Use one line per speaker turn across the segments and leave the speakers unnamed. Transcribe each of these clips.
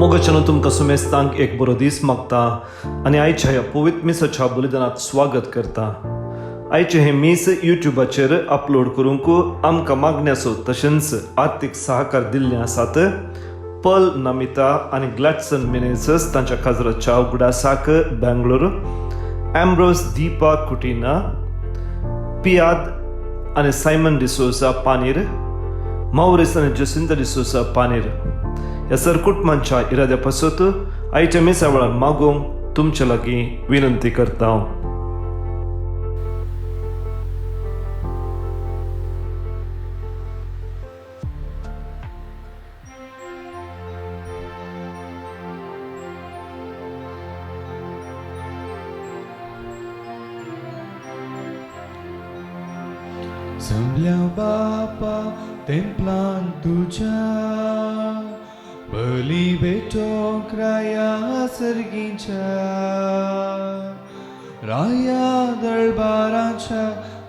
मोगाच्यान तुमकां सुमेस्तांक एक बरो दीस मागता आनी आयच्या ह्या पवित्र मिसाच्या बलिदानात स्वागत करता. आयचें हें मीस युट्यूबाचेर अपलोड करूंक आमकां मागण्याचो तशेंच आर्थीक सहकार दिल्ले आसात पल नमिता आनी ग्लॅडसन मिनेसस तांच्या काजराच्या उगडासाक बेंगलोर, एम्ब्रोस दीपा कुटिना, पियाद आनी सायमन डिसोजा पानीर, मावरीस आनी जसिंता डिसोजा पानीर ह्या सरकुटमांच्या इराद्या पासत आयच्या मिसा वेळार मागूंक तुमचे लागीं विनंती करता हांव.
जमल्या बापा तेंपलान तुज्या बली भेटोंक राया सर्गीच्या राया दळबाराच्या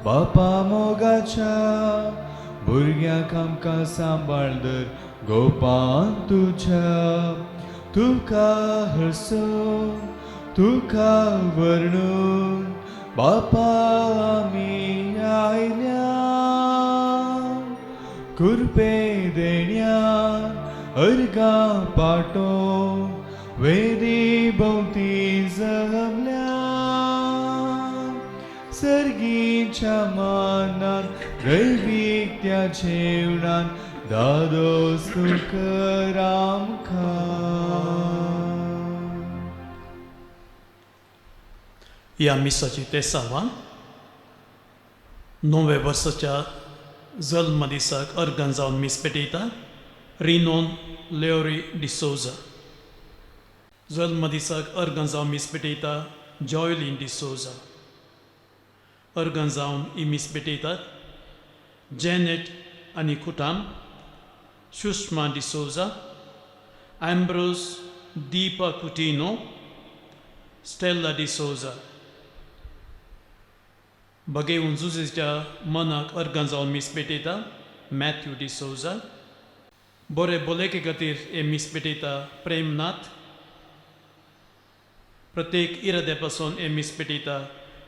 बापा मोगाच्या भुरग्यांक आमकां सांबाळ धर गोपान तुज्या तुका हरसून तुका वर्णून बापा आमी आयल्या कुरपे देण्या अर्गा पाटो वेदी भोवती जमल्या सर्गीच्या मानान दैवीक त्या जेवणान दादोस तुकर आमकां.
ह्या मिसाची तेसांवान णव्या वर्साच्या जल्म दिसाक अर्गन जावन मीस पेटयता रिनोन लेओरी डिसोजा. जल्म दिसाक अर्गन जावन मीस पेटयता जॉयलीन डिसोजा. अर्गन जावन ही मीस पेटयतात जॅनेट आनी कुटाम, सुषमा डिसोजा, एम्ब्रोज दीपा कुटिनो, स्टेल्ला डिसोजा. बगेवन जुजेच्या मनाक अर्गां जावन मीस पेटयता मॅथ्यू डिसोजा. बरे बोलेके खातीर हे मीस पेटयता प्रेमनाथ. प्रत्येक इराद्या पासून हे मीस पेटयता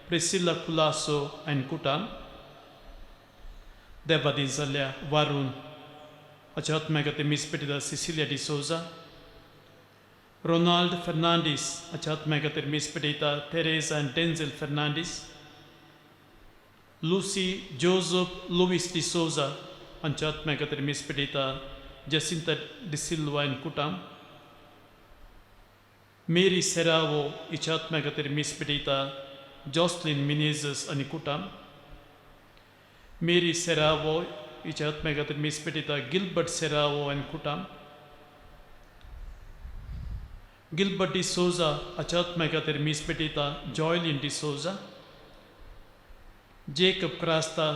प्रिसिल्ला कुलासो आनी कुटाम. देवादीन जाल्ल्या वारून हाच्या आत्म्या खातीर मीस पेटयता सिसिलिया डिसोजा. रोनाल्ड फर्नांडीस हाच्या आत्म्या खातीर मीस पेटयता तेरेज आनी डेन्झल फर्नांडीस. लुसी जोजफ लुवीस डिसोजा हांच्या आत्म्या खातीर मीस पेटयता जसिंता डिसिल्वा आनी कुटाम. मेरी सेरावो हिच्या आत्म्या खातीर मीस पेटयता जॉस्लिन मिनेजस आनी कुटाम. मेरी सेरावो हिच्या आत्म्या खातीर मीस पेटयता गिलबर्ट सेरावो आनी कुटाम. गिलबर्ट डिसोजा हाच्या आत्म्या खातीर मीस पेटयता जॉयलीन डिसोजा. जेकब क्रास्ता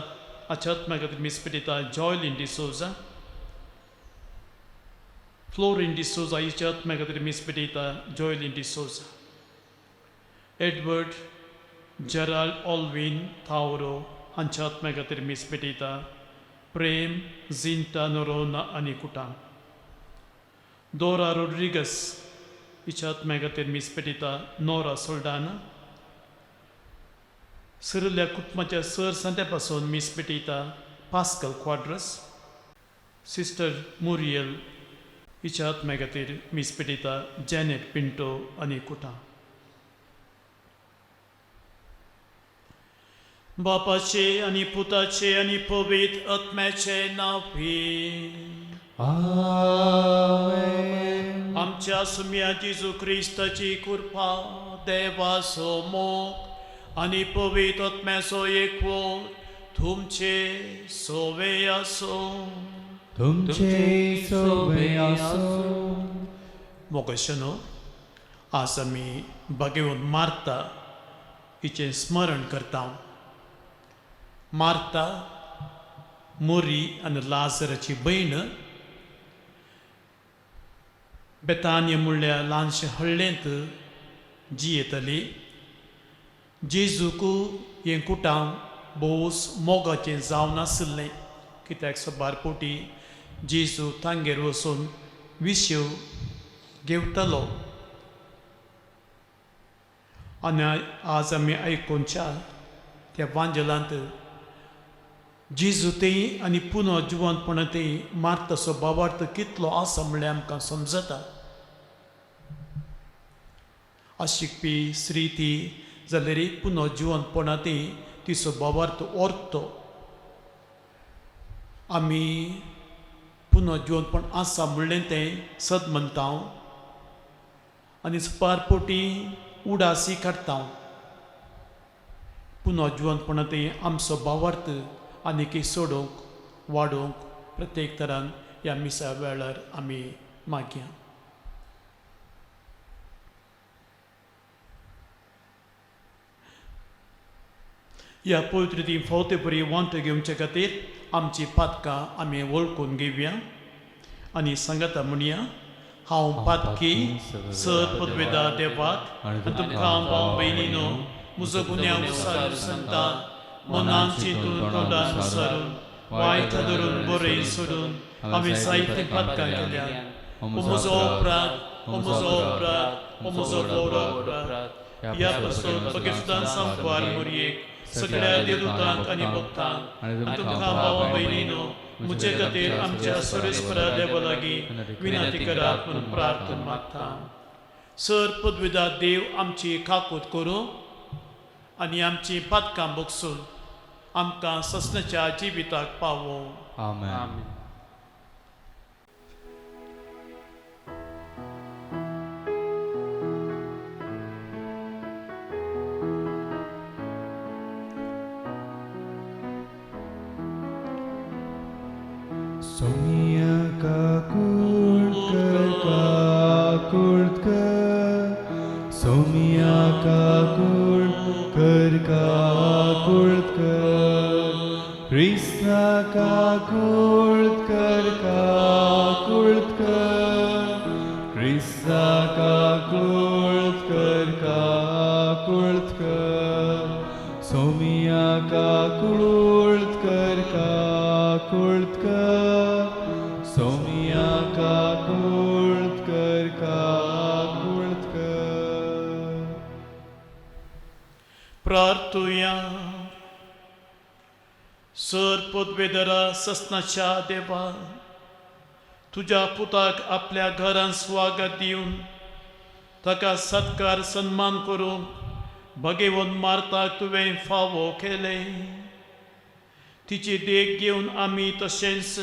हाच्या आत्म्या खातीर मीस पेटयता जॉयलीन डिसोजा. फ्लोरीन डिसोजा हिच्या आत्म्या खातीर मीस पेटयता जॉयलीन डिसोजा. एडवर्ड जेराल्ड ऑल्विन थावरो हांच्या आत्म्या खातीर मीस पेटयता प्रेम जिंटा नोरोना आनी कुटाम. दोरा रोड्रिगस हिच्या आत्म्या खातीर मीस पेटयता नोरा सोल्डाना. सरिल्ल्या कुटुंबाच्या सर सांत्या पासून मीस पेटयता पास्कल क्वाड्रस. सिस्टर मुरियल हिच्या आत्म्या खातीर मीस पेटयता जॅनेट पिंटो आनी कुटाम. बापाचे आनी पुताचे आनी पवित्र आत्म्याचे नांव.
आमेन.
आमच्या सुम्या जेजू क्रिस्ताची कृपा, देवाचो मोग आनी पवित्र आत्म्याचो एकवट तुमचे सोवे आसूं.
तुमचे सोबे आसूं.
मोगशनो, आज आमी बागेवन मार्ता हिचें स्मरण करता. मार्ता मोरी आनी लाजराची भयण बेतान्य म्हणल्यार ल्हानशे हळ्ळेंत जियेतली. जेजूक हें कुटाम भोवच मोगाचें जावन आशिल्लें, कित्याक सबार पोटी जेजू तांगेर वचून विशेव घेवतलो. आनी आज आमी आयकुच्या त्या वांजेलांत जेजू तें आनी पुनो जिवंतपणा तें मार्ताचो भावार्थ कितलो आसा म्हणल्यार आमकां समजता. आशिकपी स्त्री ती जाल्यार पुनो जिवंतपणा ती तिचो भावार्थ ओर्तो. आमी पुनो जिवंतपण आसा म्हणलें तें सद म्हणटा आनी सुपारपोटी उडासी काडटा. पुनो जिवंतपणा तें आमचो भावार्थ आनीक सोडोवंक वाडोवंक प्रत्येक तरान ह्या मिसा वेळार आमी मागया. ह्या पवित्र ती फावते बरी वांटो घेवचे खातीर आमची पातकां आमी वळखून घेवया आनी सांगता म्हणया, हांव पातकी सर पदवेदा देवाक आनी तुमकां भाव भयणीनो म्हजो गुन्यांव विसरून सांगता, मनान चिंतून तोंडान विसरून वायट धरून बरें सोडून हांवें जायतीं पातकां केल्या. हो म्हजो अपराध, हो म्हजो अपराध, हो म्हजो व्हड अपराध. ह्या पासून बगेसदान सांगपार मोरयेक सगळ्या देवदूतांक आनी भक्तांक आनी तुमकां भावा भयणीनो म्हजे खातीर आमच्या सर्वेस्परा देवा लागीं विनंती करात म्हणून प्रार्थना मागता. सर पदवेदा देव आमची काकूत करूं आनी आमची पातकां बगसून आमकां ससनाच्या जिविताक पावोवं.
आमेन. सोमिया काकुळकर काकुळकर, सोमिया काकुळकर काकुळकर, क्रिस्ता काकुळकर काकुळकर, क्रिस्ता काकुळकर काकुळकर, सोमिया काकुळकर काकुळकर, सोमिया काकुळकर काकुळकर.
प्रार्थुया. सर पदवेदरा ससनाच्या देवा, तुज्या पुताक आपल्या घरान स्वागत दिवन ताका सत्कार सन्मान करूंक भगेवन मार्ताक तुवें फावो केलें. तिची देख घेवन आमी तशेंच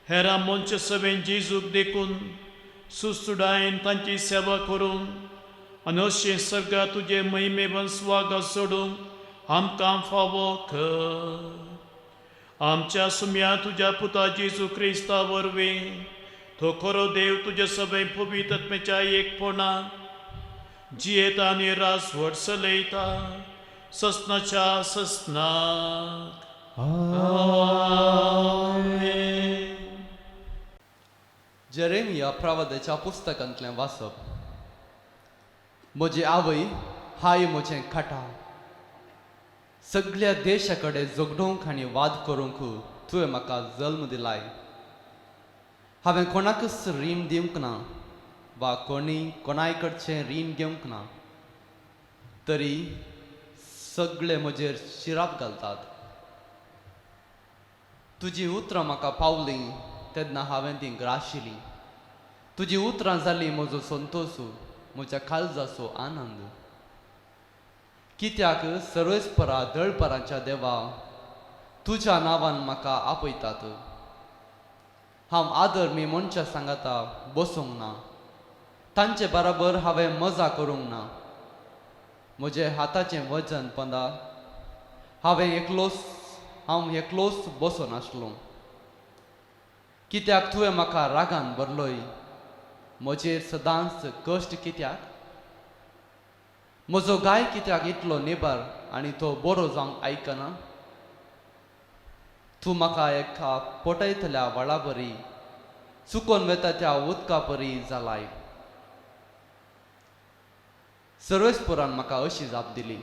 हेरां मनशां सवें जेजूक देखून सुस्तुडायेन तांची सेवा करूंक आनी अशें सगळ्या तुजें महिमेवन स्वागत सोडूंक आमकां फावो कर. आमच्या सुम्या तुज्या पुता जेजू क्रिस्ता वरवीं तो खरो देव तुज्या सगळें पवित्र आत्म्याच्या एकपणान जियेता आनी राजवट चलयता ससनाच्या ससनाक. आमेन.
जेरेमिया प्रवादाच्या पुस्तकांतलें वाचप. म्हजी आवय हाय म्हजें खाटा, सगळ्या देशा कडेन झगडूंक आनी वाद करूंक तुवें म्हाका जल्म दिलाय. हांवें कोणाकच रीण दिवंक ना वा कोणी कोणाय कडचें रीण घेवंक ना, तरी सगळे म्हजेर शिराप घालतात. तुजीं उतरां म्हाका पावलीं तेन्ना हांवें तीं ग्राशिलीं. तुजीं उतरां जालीं म्हजो संतोश, म्हज्या काळजाचो आनंद. कित्याक सर्वेस्परा दळपरांच्या देवा तुज्या नांवान म्हाका आपयतात. हांव आदर मी मनशां सांगाता बसूंक ना, तांचे बराबर हांवें मजा करूंक ना. म्हजें हाताचें वजन पंदा हांवें एकलोच, हांव एकलोच बसून आसलो. कित्याक तुवें म्हाका रागान भरलोय, म्हजेर सदांच कश्ट कित्याक? म्हजो गाय कित्याक इतलो नेबार आनी तो बरो जावंक आयकना? तूं म्हाका एका पोटयतल्या व्हाळा बरी, चुकोन वता त्या उदका परी जालाय. सर्वेस्परान म्हाका अशी जाप दिली,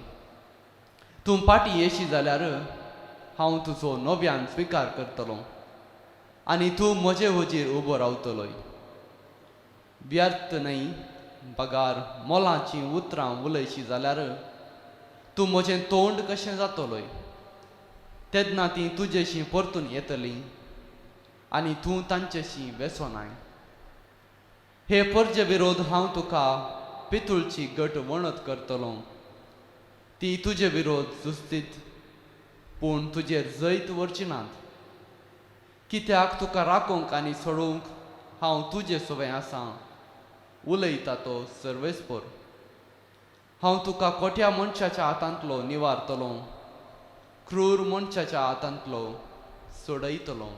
तूं फाटीं येशी जाल्यार हांव तुजो नव्यान स्विकार करतलो आनी तूं म्हजे हुजीर उबो रावतलोय. व्यर्थ न्हय बगार मोलाचीं उतरां उलयशी जाल्यार तूं म्हजें तोंड कशें जातलोय? तेन्ना तीं तुजेशी परतून येतलीं आनी तूं तांचेशी वेसोनाय. हे परजे विरोध हांव तुका पितुळची गट वणत करतलो. ती तुजे विरोध झुजतीत पूण तुजेर जैत व्हरची नात. कित्याक तुका राखूंक आनी सोडोवंक हांव तुजे सवें आसा, उलयता तो सर्वेस्पर. हांव तुका कोट्या मनशाच्या हातांतलो निवारतलो, क्रूर मनशाच्या हातांतलो सोडयतलो.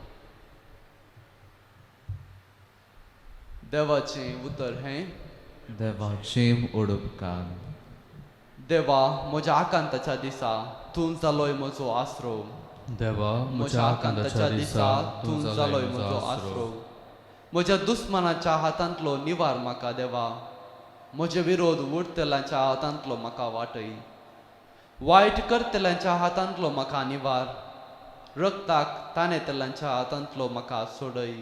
देवाचें उतर हें.
देवाचें उडपकार.
देवा, म्हज्या आकांताच्या दिसा तूं जालोय म्हजो आसरो.
देवा,
म्हज्या आकांताच्या दिसा तूं जालोय म्हजो आसरो. म्हज्या दुस्मानाच्या हातांतलो निवार म्हाका देवा. म्हजे विरोध उडटल्यांच्या हातांतलो म्हाका वाटय. वायट करतल्यांच्या हातांतलो म्हाका निवार. रक्ताक ताणेतल्यांच्या हातांतलो म्हाका सोडय.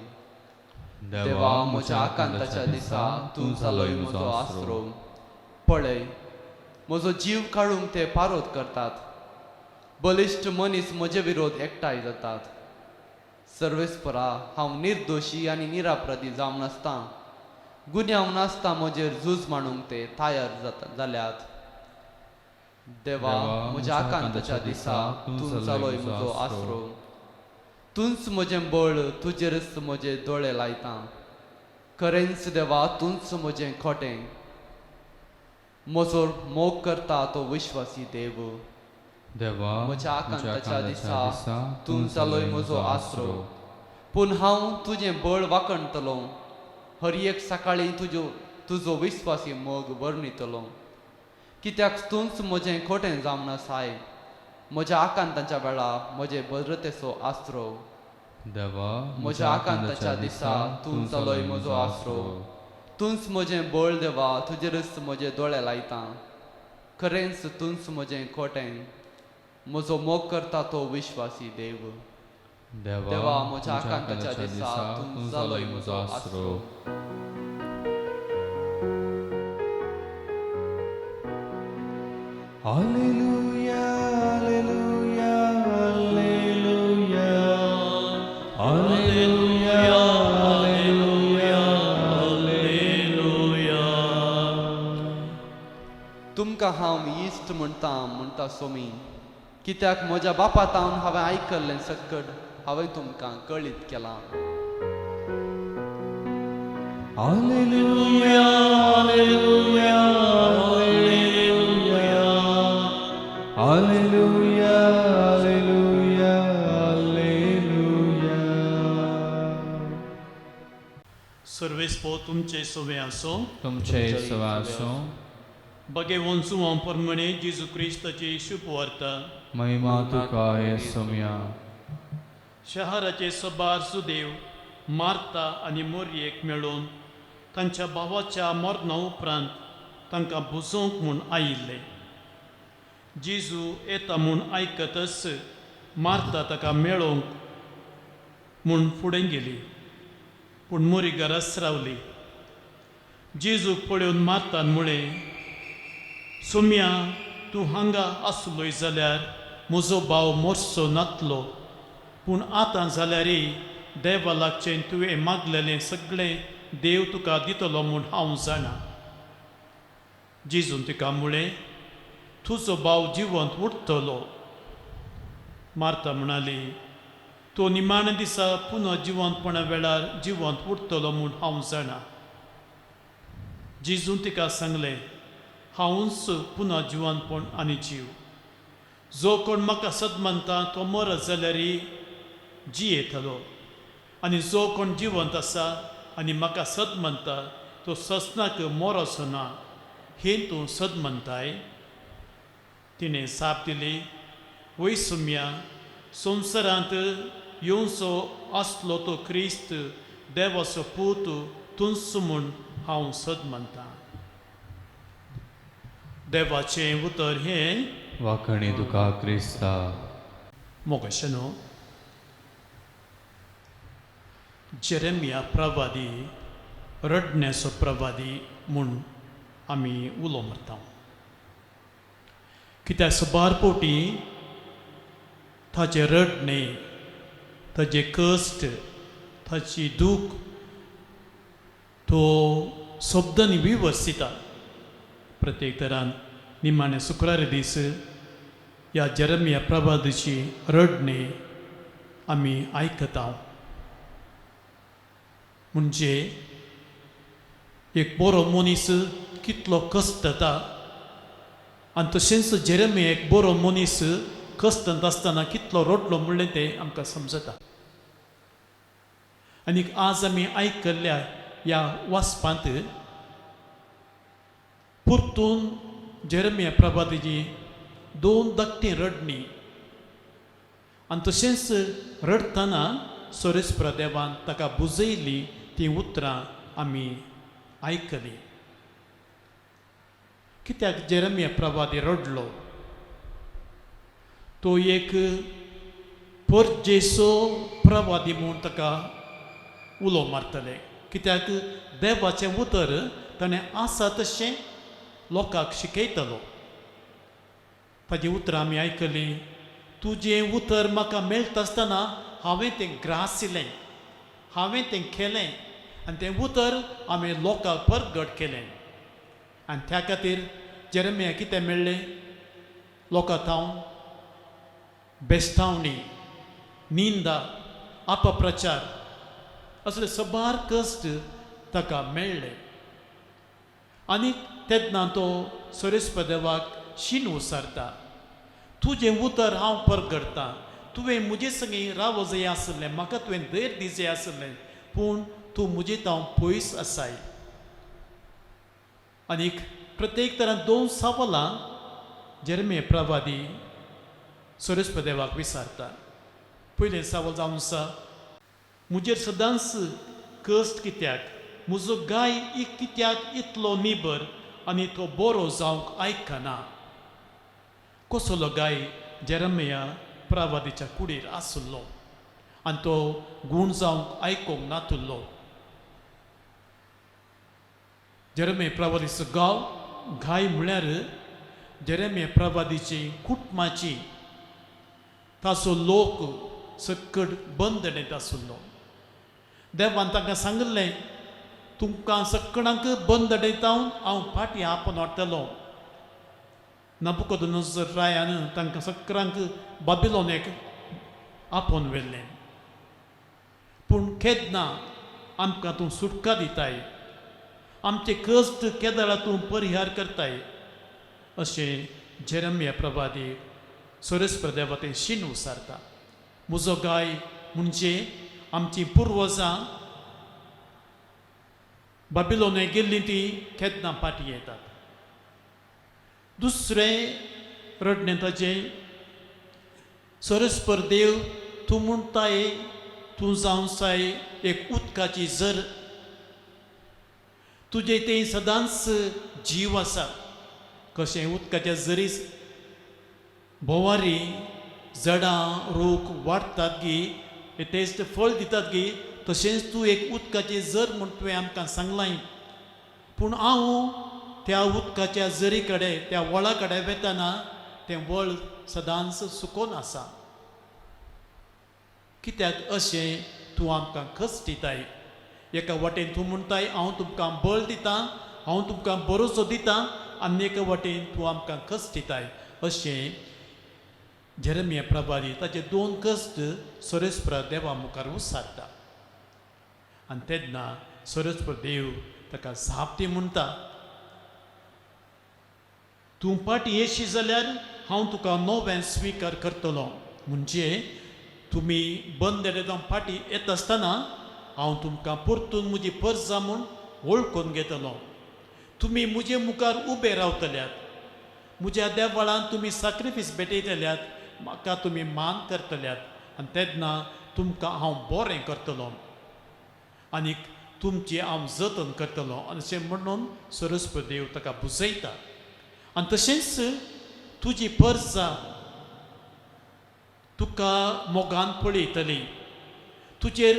देवा, म्हज्या आकांताच्या दिसा तूं जालोय म्हजो आसरो. पळय, म्हजो जीव काडूंक ते पारोत करतात. बलिश्ट मनीस म्हजे विरोध एकठांय जातात. सर्वेस्परा, हांव निर्दोशी आनी निरापराधी जावन नासता, गुन्यांव नासता म्हजेर झूज मांडूंक ते तयार जाता जाल्यात. देवा, म्हज्या आकांताच्या दिसा तूं जालोय म्हजो आसरो. तूंच म्हजें बळ, तुजेरच म्हजे दोळे लायता. खरेंच देवा, तूंच म्हजें खोटें. म्हजो मोग करता तो विश्वासी देव.
देवा,
म्हज्या आकांताच्या दिसा तूं जालोय म्हजो आसरो. पूण हांव तुजें बळ वाखणतलो. हर एक सकाळीं तुजो विस्वासी मोग वर्णितलो. कित्याक तूंच म्हजें खोटें जावन आसाय. म्हज्या आकांताच्या वेळा म्हजे भद्रतेचो आसरो.
देवा,
म्हज्या आकांताच्या दिसा तूं जालोय म्हजो आसरो. तूंच म्हजें बळ देवा, तुजेरच म्हजे दोळे लायता. खरेंच तूंच म्हजें खोटें. म्हजो मोग करता तो विश्वासी देव. देवा, म्हज्या आकांताच्या दिसा तूं जालोय म्हजो आसरो.
Alleluia, alleluia, alleluia, alleluia, alleluia, alleluia.
तुमकां हांव इश्ट म्हणटा म्हणटा सोमी, कित्याक म्हज्या बापा तावन हांवें आयकल्लें सक्कड हांवें तुमकां कळीत केलां.
Alleluia, alleluia, alleluia, alleluia, alleluia, alleluia.
सर्वेस्पो तुमचे सवे आसो.
तुमचे सवासो.
बगे जुवां प्रमाणे जेजू क्रिस्ताची शुभवार्ता.
महिमा तुका हे सोम्या.
शहराचे सबार सुदेव मार्ता आनी मोरयेक मेळून तांच्या भावाच्या मरणा उपरांत तांकां बुजोवंक म्हूण आयिल्ले. जेजू येता म्हूण आयकतच मार्ता ताका मेळोवंक म्हूण फुडें गेली, पूण मोरी घराच रावली. जेजूक पळोवन मार्तान म्हळें, सोम्या, तूं हांगा आसलोय जाल्यार म्हजो भाव मोरचो नातलो. पूण आतां जाल्यारय देवा लागचें तुवें मागलेलें सगळें देव तुका दितलो म्हूण हांव जाणा. जेजून तिका म्हळें, तुजो भाव जिवंत उरतलो. मार्ता म्हणाली, तो निमाण्या दिसा पुनः जिवंतपणा वेळार जिवंत उरतलो म्हूण हांव जाणा. जेजून तिका सांगलें, हांवूच पुनः जिवंतपण आनी जीव. जो कोण म्हाका सद मानता तो मरत जाल्यारय जियेतलो, आनी जो कोण जिवंत आसा आनी म्हाका सद मानता तो ससनाक मरोचो ना. हें तूं सद मानताय? तिणें जाप दिली, वय सुम्या, संवसारांत येवचो आसलो तो क्रिस्त देवाचो पूत तूंच म्हूण हांव सद मानतां. देवाचें उतर हें.
वाखणी तुका क्रिस्ता.
मोगशें न्हू, जेरेमिया प्रवादी रडण्याचो प्रवादी म्हूण आमी उलो मारता. कित्याक सबार फावटी ताचें रडणें, ताजें कश्ट, ताची दूख तो शब्दांनी विवर्सिता. प्रत्येक तरान निमाणे शुक्रार दीस ह्या जेरमिया प्रवादीची रडणें आमी आयकता. म्हणजे एक बरो मनीस कितलो कश्टता आनी तशेंच जेरमिया एक बरो मनीस कश्टंत आसतना कितलो रडलो म्हणलें तें आमकां समजता. आनी आज आमी आयकल्ल्या ह्या वाचपांत परतून जेरमिया प्रभातीची दोन धाकटीं रडणी आनी तशेंच रडटना सोरेस्पर देवान ताका बुजयली तीं उतरां आमी आयकलीं. कित्याक जेरमिया प्रभाती रडलो? तो एक परजेसो प्रवादी म्हूण ताका उलो मारतले, कित्याक देवाचें उतर ताणें आसा तशें लोकांक शिकयतलो. ताजी उतरां आमी आयकलीं, तुजें उतर म्हाका मेळटा आसतना हांवें तें ग्रासिलें, हांवें तें केलें आनी तें उतर हांवें लोकांक परगट केलें. आनी त्या खातीर जेरमिया कितें मेळ्ळें? लोकां थावन बेस्तावणी, निंदा, अपप्रचार असले सबार कश्ट ताका मेळ्ळे. आनी तेन्ना तो सोरेस्पर देवाक शीण उसारता, तुजें उतर हांव परगडटां, तुवें म्हजे संगी राव जाय आसलें, म्हाका तुवें धैर्य दी जाय आसलें, पूण तूं म्हजे हांव पयस आसाय. आनीक प्रत्येक तरान दोन सवालां जेरमे प्रवादी सोरेस्पर देवाक विचारता. पयलें सवाल जावन आसा, म्हजेर सदांच कश्ट कित्याक, म्हजो गाय कित्याक इतलो निबर आनी तो बरो जावंक आयकना? कसलो गाय जेरमया प्रवादीच्या कुडीर आसलो आनी तो गूण जावंक आयकूंक नातुल्लो. जेरमे प्रवादीचो गांव गाय म्हळ्यार जेरमे प्रवादीची कुटुंबाची ताचो लोक सकट बंदणेंत आसलो. देवान तांकां सांगिल्लें, तुमकां सकणांक बंदणेंत हांव फाटीं आपोवन हाडटलो. नबुकदनोसर रायान तांकां सकरांक बाबिलोनेक आपोवन व्हेल्लें. पूण केन्ना आमकां तूं सुटका दिताय, आमचे कश्ट केदळा तूं परिहार करताय, अशें जेरमिया प्रवादी सोरेस्पर देवा तें शीण उसारता. म्हजो गाय म्हणजे आमचीं पुर्वजां बाबिलोने गेल्लीं तीं केन्ना फाटीं येतात. दुसरें रडणें ताचें, सोरेस्पर देव तूं म्हणटाय तूं जावन साय एक उदकाची जर, तुजे तें सदांच जीव आसा. कशें उदकाच्या जरीस भोंवारी जडां रूख वाडटात गी, तेच फळ दितात गी, तशेंच तूं एक उदकाची जर म्हूण तुवें आमकां सांगलां. पूण हांव त्या उदकाच्या जरी कडेन, त्या वळा कडेन वेतना तें वळ सदांच सुकोन आसा. कित्याक अशें तूं आमकां कश्ट दिताय? एका वाटेन तूं म्हणटाय हांव तुमकां बळ दितां, हांव तुमकां भरोसो दितां, आनी एका वाटेन तूं आमकां कश्ट दिताय. अशें जेरमिया प्रभारी ताचे दोन कश्ट सोरेस्पर देवा मुखार उसारता. आनी तेन्ना सोरेस्पर देव ताका जाप दी म्हणटा, तूं फाटीं येशी जाल्यार हांव तुका नव्यान स्विकार करतलो. म्हणजे तुमी बंद फाटीं येता आसतना हांव तुमकां परतून म्हजी परजा म्हूण वळखून घेतलो. तुमी म्हजे मुखार उबे रावतल्यात, म्हज्या देवळांत तुमी साक्रिफीस भेटयतल्यात, म्हाका तुमी मान करतल्यात, आनी तेन्ना तुमकां हांव बरें करतलो आनीक तुमचें हांव जतन करतलो. आनी अशें म्हणून सरस्पत देव ताका बुजयता. आनी तशेंच तुजी परजा तुका मोगान पळयतली, तुजेर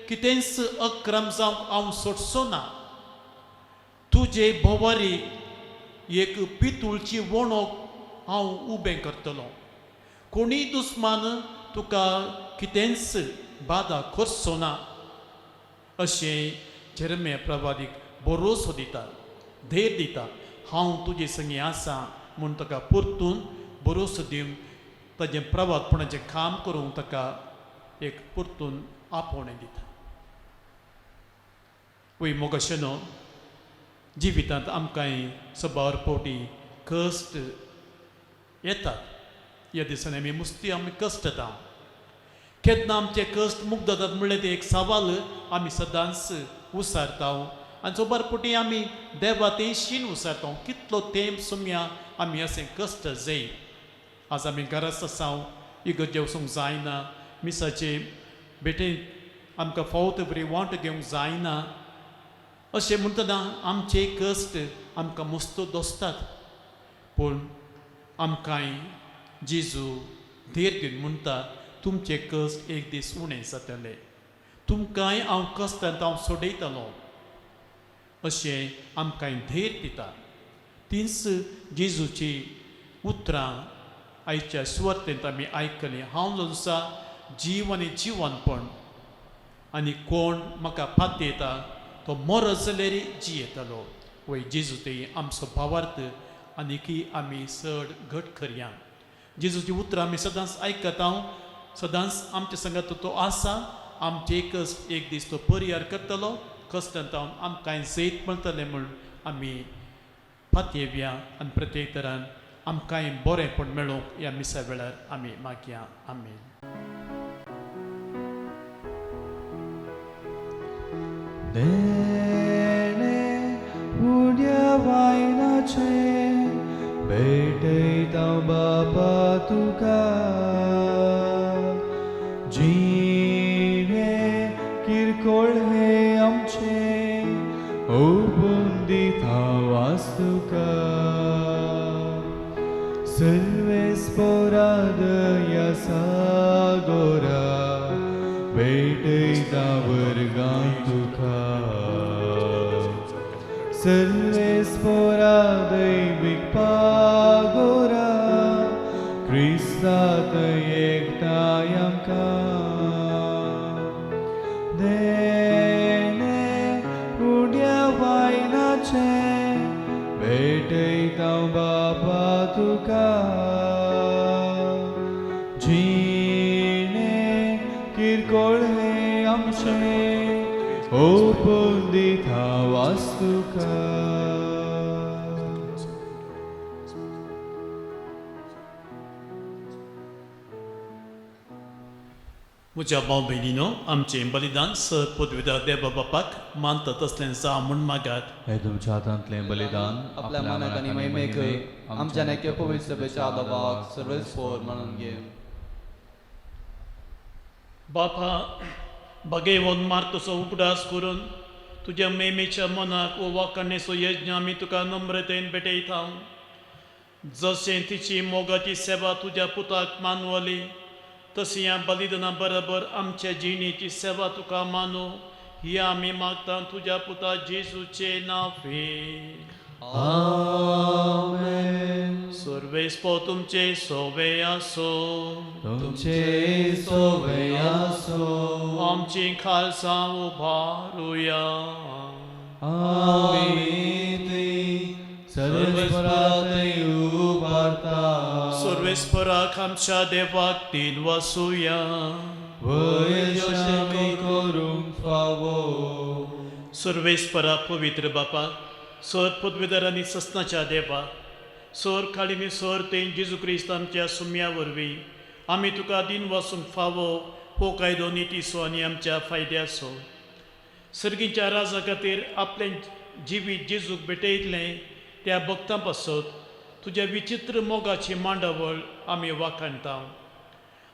कितेंच अक्रम जावंक हांव सोडचो ना. तुजे भोवारी एक पितूळची वणोक हांव उबें करतलो. कोणीय दुस्मान तुका कितेंच बादा करचो ना अशें जेरम्या प्रवादीक भरोसो दिता, धैर्य दिता. हांव तुजे संगी आसा म्हूण ताका परतून भरोसो दिवन ताजें प्रवादपणाचें काम करूंक ताका एक परतून आपोवणें दिता. वय मोगाशेनो, जिवितांत आमकांय सबार फावटी कश्ट येतात. ह्या दिसांनी आमी मुस्ती आमी कश्ट येता. केन्ना आमचे कश्ट मुक्त जातात म्हणलें तें एक सवाल आमी सदांच उसारता आनी सोबार फावटी आमी देवा तेंशीन उसारता. कितलो तेंप सुमया आमी अशें कश्ट जाय. आज आमी घराच आसा, इगर्जे वचूंक जायना, मिसाचे भेटेन आमकां फावो ते बरी वांटो घेवंक जायना अशें म्हणटना आमचे कश्ट आमकां मस्त दोसतात. पूण आमकांय जेजू धीर दिवन म्हणटा, तुमचे कश्ट एक दीस उणें जातले, तुमकांय हांव कश्टांत हांव सोडयतलो अशें आमकांय धैर्य दिता. तींच जेजूची उतरां आयच्या सुवार्तेंत आमी आयकलीं. हांव जो आसा जीव आनी जिवनपण, आनी कोण म्हाका पातयेता तो मरत जाल्यार जियेतलो. वय जेजू ते आमचो भावार्थ आनीकी आमी चड घट करया. जेजूची उतरां आमी सदांच आयकता, सदांच आमच्या संगात तो आसा. आमचे कश्ट एक दीस तो परिहार करतलो. कश्टांत आमकां जैत मेळटलें म्हूण आमी पातयेवया आनी प्रत्येक तरान आमकांय बरेंपण मेळोवंक ह्या मिसा वेळार आमी मागया. आमेन.
देणे उड्या वायनाचे भेटयता बापा तुका, जिणे किरकोळ हे आमचे ओपून दिता वास्तुका. सर्वेस्पोरा दया सागोरा भेटयता वर्गां तुका, सर्वेस्पोरा दैवीक पागोरा क्रिस्तात एकठांय आमकां. देणे उड्या वायनाचे भेटयता बापा तुका, जिणे किरकोळ हे आमचे ओपून दिता वास्तुका.
म्हज्या भाव भयणीनो, आमचें बलिदान सर पदवीधर देवा बापाक मानता तसलें जावं म्हूण मागात.
हे तुमच्या हातांतलें बलिदान
आपल्या मनाक आनी महिमेक आमच्या नेक्या पवित्र सभेच्या आदाबाक सर्वेस्पोर म्हणून घे.
बापा, बगेवन मारतसो उगडास करून तुज्या मेमेच्या मनाक वो वाखाणेचो यज्ञ आमी तुका नम्रतेन भेटयता. जशें तिची मोगाची सेवा तुज्या पुताक मानवली तशी ह्या बलिदाना बरोबर आमच्या जिणेची सेवा तुका मानू ही आमी मागता तुज्या पुता जेजूचे नांवे.
आमेन.
सर्वेस्पो तुमचे सोवे आसो.
तुमचे सोवे आसो.
आमची खालसा उबारुया.
आमी ती सर्वेस्परातय उबारता.
सर्वेस्पराक आमच्या देवाक तीन वसुया.
वय आमी करूंक फावो.
सर्वेस्परा पवित्र बापा, सर पदवीधर आनी सस्नाच्या देवा, सर खालिनी सर तें जेजू क्रिस्त आमच्या सुम्या वरवीं आमी तुका दिन वसूंक फावो हो कायदो नितीचो आनी आमच्या फायद्याचो. सर्गीच्या राजा खातीर आपलें जिवीत जेजूक भेटयतलें त्या भक्तां पासत तुज्या विचित्र मोगाची मांडावळ आमी वाखाणता.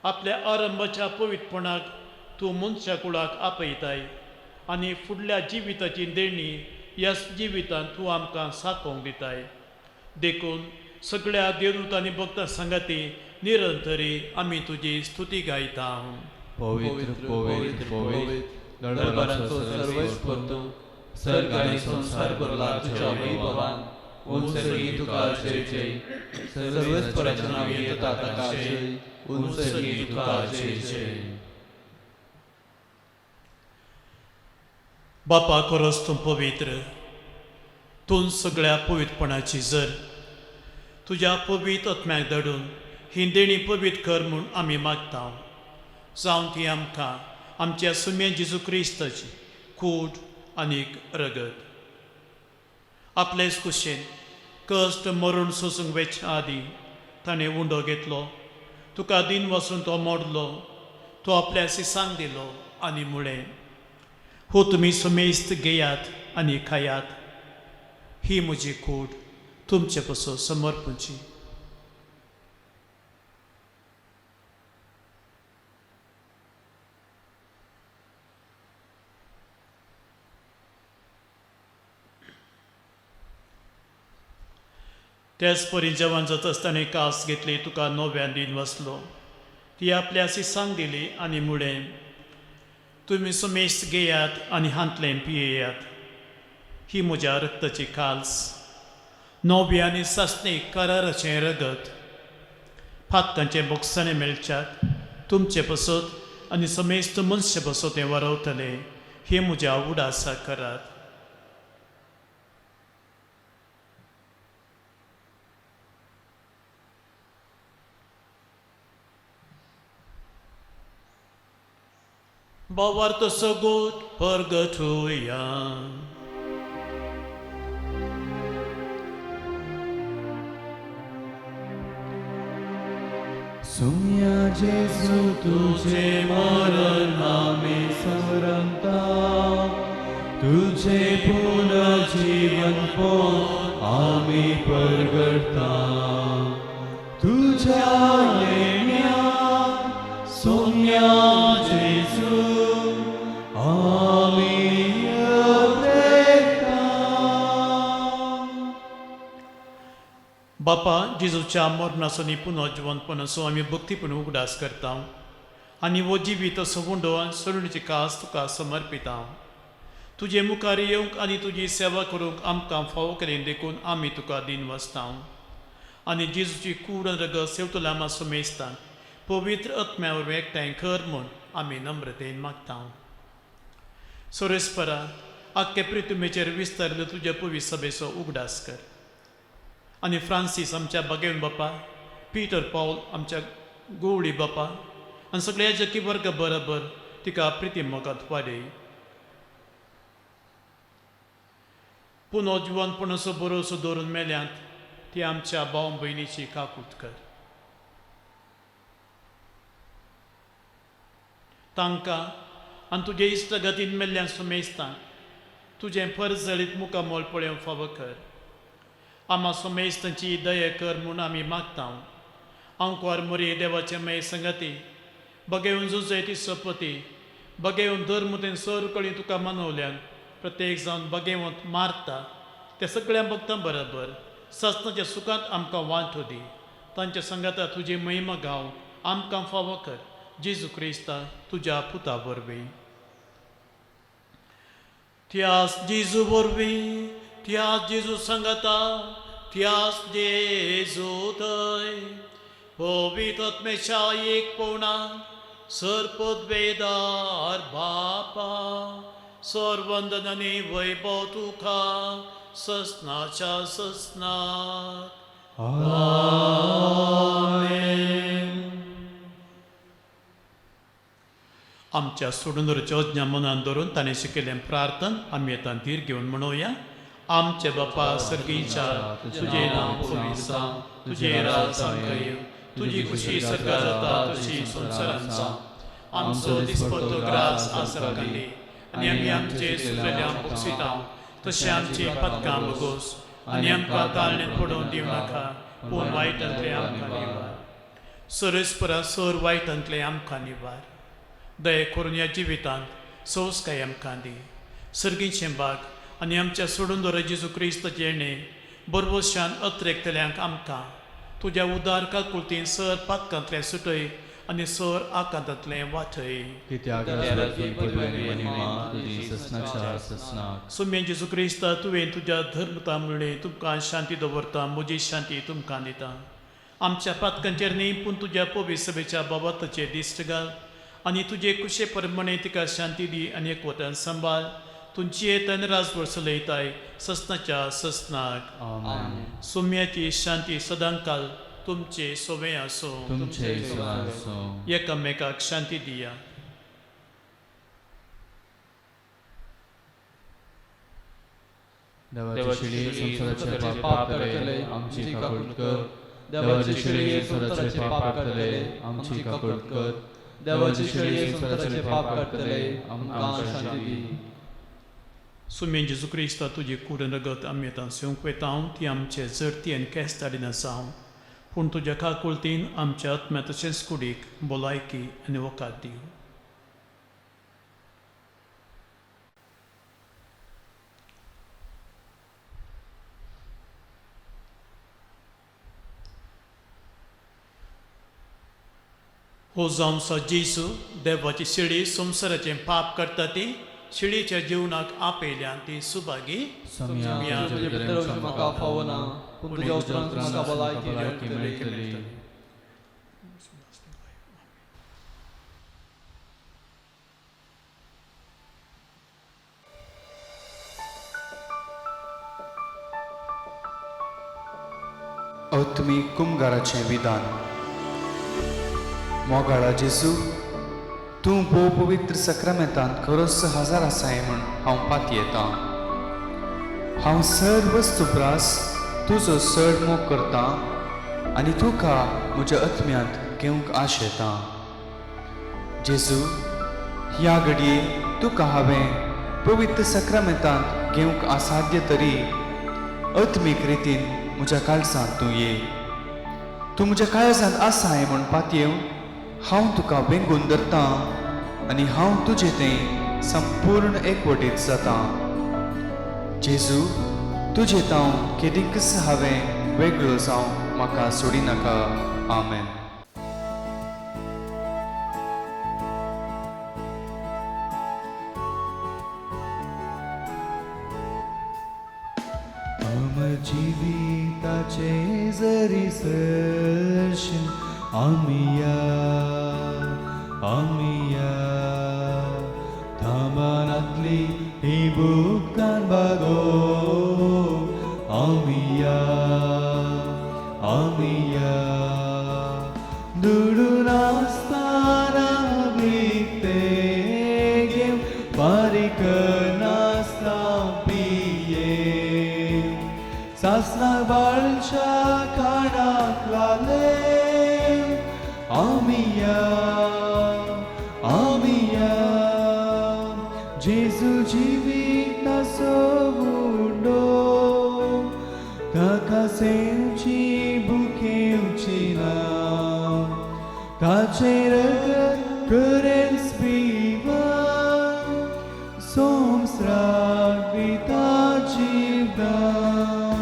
आपल्या आरंभाच्या पवित्रपणाक तूं मनशा कुळाक आपयताय आनी फुडल्या जिविताची देणी ह्या जिवितांत तूं आमकां साकोवंक दिताय. देखून सगळ्या देवदूत आनी भक्तां सांगाती निरंतरी आमी तुजी स्तुती गायता.
पवित्र पवित्र पवित्र दळभरांचो सर्वेस्पर तूं, सर्ग आनी संवसार भरला तुज्या वैभवान, उंचगी तुका जय जय. सर्वेस्पराच्या नांवान येता ताका जय, उंचगी तुका जय जय.
बापा खरोच तूं पवित्र, तूं सगळ्या पवित्रपणाची जर तुज्या पवित्र आत्म्याक धाडून ही देणी पवित्र कर म्हूण आमी मागता. जावं ती आमकां आमच्या सुम्या जेजू क्रिस्ताची कूड आनीक रगत. आपलेच कुशेन कश्ट मरण सोसूंक वेच्या आदीं ताणें उंडो घेतलो, तुका दिन वचून तो मोडलो, तो आपल्या सिसांक दिलो आनी म्हळें, हो तुमी सुमेस्त घेयात आनी खायात, ही म्हजी कूड तुमचे पसो समर्पणची. त्याच परी जेवण जाता आसतना कास घेतली, तुका नव्यान दिन वसलो, ती आपल्या सिसांक दिली आनी म्हळें, तुमी सुमेस्त घेयात आनी हांतलें पियेयात, ही म्हज्या रक्ताची काल्स, नवी आनी सासणी कराराचें रगत, फातकांचें बोगसाणें मेळच्याक तुमचे पसत आनी समेस्त मनशे पसत हें वरवतलें, हें म्हज्या उडासा करात. बावार्थ सगोट परगटुया.
सुम्या जेजू तुझे मरण आमी स्मरता, तुझे पुनर्जीवन पोन आमी परगटता. तुझ्या येण्या सोम्या जेजू आमी अपेक्षा.
बापा जेजूच्या मरणाचो आनी पुनर्जिवंतपणाचो आमी भक्तीपण उगडास करता आनी हो जिवीत असो उंडो आनी सरुणीची कास तुका समर्पिता. तुजे मुखार येवंक आनी तुजी सेवा करूंक आमकां फावो केली देखून आमी तुका दिन वाचता आनी जेजूची कूड आनी रगत सेवतल्या आमा सुमेस्तान पवित्र आत्म्या वरवीं एकठांय कर म्हूण आमी नम्रतेन मागता. सोरेस्परा आख्खे प्रितुमेचेर विस्तारिल्लो तुज्या पवित्र सभेचो उगडास कर आनी फ्रांसीस आमच्या बागेवन बापा, पिटर पावल आमच्या गोवळी बापा आनी सगळ्या जकी वर्ग बरोबर तिका प्रिती मोगात वाडय. पुनर्जिवनपणाचो भरोसो दवरून मेल्यांत ती आमच्या भाव भयणीची काकूत कर. तांकां आनी तुजे इश्टगतीन मेल्ल्यान सुमेस्तांक तुजें परजळीत मुखामोल पळोवंक फावो कर. आमा सुमेस्तांची दया कर म्हूण आमी मागता. आंकवार मोरये देवाचे माये संगती बगेवन जुजय ती सोपती बगेवन धर्म तें सर कळी तुका मनवल्यान प्रत्येक जावन बगेवंत मारता त्या सगळ्या भक्तां बरोबर सस्नाच्या सुखांत आमकां वांटो दी. तांच्या संगाता तुजी महिमा गाव आमकां फावो कर. जेजू क्रिस्ता तुज्या पुता वरवीं. त्यास जेजू वरवीं, त्यास जेजू संगाता, त्यास जेजू थंय पवित्र आत्म्याच्या एक पोवणा सरपदवेदार बापा सर्वंदन आनी वैभव तुका ससनाच्या ससनाक.
आमेन.
आमच्या सोडून अज्ञा मनान धरून ताणें शिकयल्लें प्रार्थन आमी आतां धीर घेवन म्हणोया. आमचे बापा सर्गीच्या, तुजें नांव पवित्र जावं, तुजें राज आमकां येवं, तुजी खुशी सर्गां जाता तशी संवसारांत जावं. आमचो दिसपट्टो ग्रास आज आमकां दी आनी आमी आमचे सुचलेल्या बोगसिता तशें आमची पदकां बोगोस आनी आमकां ताळणेंत पडोवन दिवं नाका, पूण वायटांतलें आमकां निवार. सरस्परा सर वायटांतलें आमकां निवार. दया करून ह्या जिवितांत सोंसकाय आमकां दी. सर्गीचें बाग आनी आमच्या सोडून दवर जेजू क्रिस्ताचें येणें बरबशान अत्रेकतल्यांक आमकां तुज्या उदार काकुळतीन सर पातकांतलें सुटय आनी सर आकांतांतलें वाचय.
कित्याक राजवटी पदवी आनी महिमा तुजी ससनाच्या ससनाक.
सुम्या जेजू क्रिस्ता, तुवें तुज्या धर्मता म्हणलें, तुमकां शांती दवरता, म्हजी शांती तुमकां दिता. आमच्या पातकांचेर न्ही पूण तुज्या पवित्र सभेच्या बाबताचेर दिश्ट घाल आनी तुजे कुशे प्रमाणे तिका शांती दी आनी एकवटान सांबाळ. तुमची येतन राजवट चलयताय ससनाच्या ससनाक.
आमेन.
सुम्याची शांती सदांकाल तुमचे सोवे आसूं.
तुमचे आसूं.
एकामेकाक शांती दिया.
देवाची शिडी संवसाराचे पाप काडटले, आमची काकूट कर. देवाची शिडी संवसाराचे पाप काडटले, आमची काकूट कर. देवाची शिडी संवसाराचे पाप काडटले, आमकां शांती दी.
सुमेन जेजू क्रिस्ता, तुजी कूड रगत आमी आतां सेवंक वयता ती आमचे जडती आनी केस्ताडीन जावं, पूण तुज्या काकुळतीन आमच्या आत्म्या तशेंच कुडीक भलायकी आनी वकात दिवं. हो जावंचो जेजू देवाची शिडी संवसाराचें पाप करता ती शिडीच्या जिवनाक आपयल्या ती सुभागी.
सोम्या,
तुजे भितर वचूंक म्हाका फावना, पूण तुज्या उपरांत म्हाका भलायकी मेळटली.
अत्मीक कुमगाराचें विधान. मोगाळा जेजू, तूं भोव पवित्र सक्रामेंतांत खरोच हजार आसाय म्हूण हांव पातयेतां. हांव सर्व वस्तू प्रास तुजो चड मोग करतां आनी तुका म्हज्या आत्म्यांत घेवंक आशेतां. जेजू, ह्या घडये तुका हांवें पवित्र सक्रामेंतांत घेवंक असाध्य तरी आत्मीक रितीन म्हज्या काळजांत तूं ये. तूं म्हज्या काळजांत आसाय म्हूण पातयेवन हांव तुका वेंगून धरतां आनी हांव तुजें तें संपूर्ण एकवटीत जातां. जेजू, तुजें तांव केदींकच हांवें वेगळो जावं म्हाका सोडिनाका. आमेन. अमर जिविताचे जरी सरशीं आमिया आमिया, थांबनातली ही भुगतान बागो आमिया आमिया, दुडू नासतना विकते घेवन फारीक नासतना पिये, सासना बाळच्या खाणाक लाले आमिया आमिया, जेजू जिविताचो उंडो ताका सेवची भुकेवची ना, ताचें रगत करेंच पिवन संवसाराक दिता जिवदान.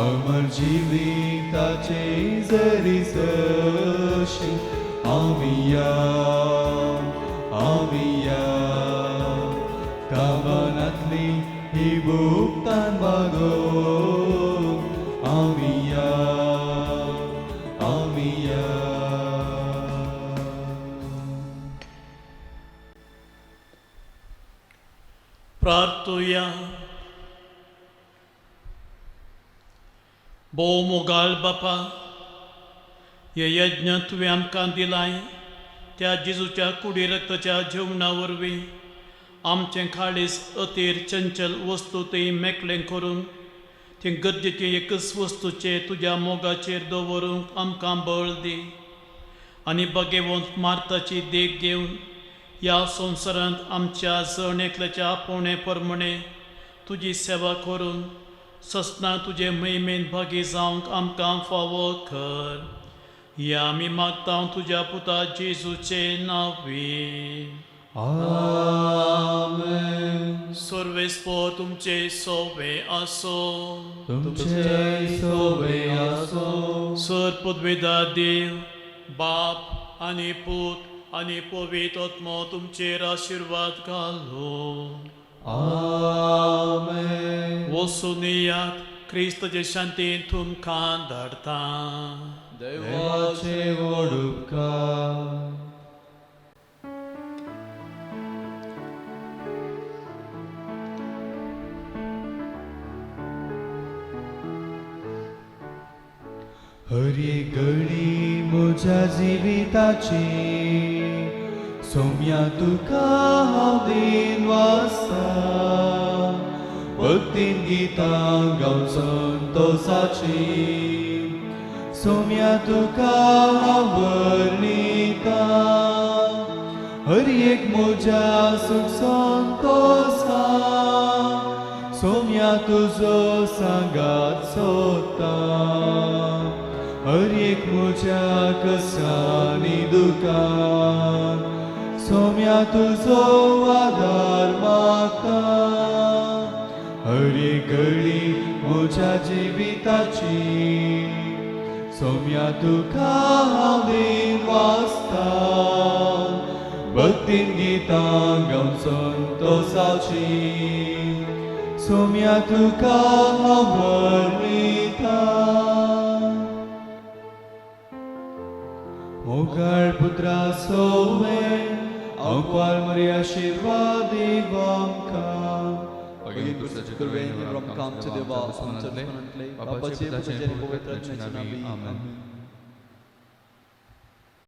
अमर जिविताचे जरी सरशी आमिया आमिया, कामनातली ही भुगतान बागो आमिया आमिया.
प्रार्थुया. भोव मोगाळ बापा, हे यज्ञ तुवें आमकां दिलाय त्या जेजूच्या कुडी रक्ताच्या जेवणा वरवीं आमचें काळीज अतीर चंचल वस्तू थंय मेकळें करून ती गरजेचे एकच वस्तूचे तुज्या मोगाचेर दवरूंक आमकां बळ दी आनी बगेवंत मार्ताची देख घेवन ह्या संवसारांत आमच्या जण एकल्याच्या आपोवणे प्रमाणे तुजी सेवा करून ससना तुजे महिमेन भागी जावंक आमकां फावो कर. ह्या आमी मागता तुज्या पुता जेजूचे नांवी.
आमेन.
सर्वेस्पोर तुमचे सोवे आसो.
तुमचे सोवे आसो.
सर पदवेदा देव बाप आनी पूत आनी पवित्र आत्मो तुमचेर आशिर्वाद घालो.
आमेन.
वचून येयात, क्रिस्ताचे शांतीन तुमकां धाडटा.
देवाचे व्हड उपकार. हर एक घडी म्हज्या जिविताची सोम्या तुका हांव दिन वाचता, भक्तीन गितां गावन संतोसाची सोम्या तुका हांव वर्णिता. हर एक म्हज्या सुख संतोसा सोम्या तुजो सांगात सोदता. हर एक म्हज्या कसानी दुकान सोम्या तुजो आदार मागता. हर एक घडी म्हज्या जिविताची सोम्या तुका हांव दिन वाचता, भक्तीन गितां गावन संतोसाची सोम्या तुका हांव वर्णिता. मोगाळ पुत्रा सोवे अंपार मरी आशिर्वाद दीव आमकां.
भगिनी कृपेन आमकां आमच्या देवा आमच्या दुस्मनांतले बापाचे पुताचे आनी पवित्र आत्म्याच्या नांवी आमेन.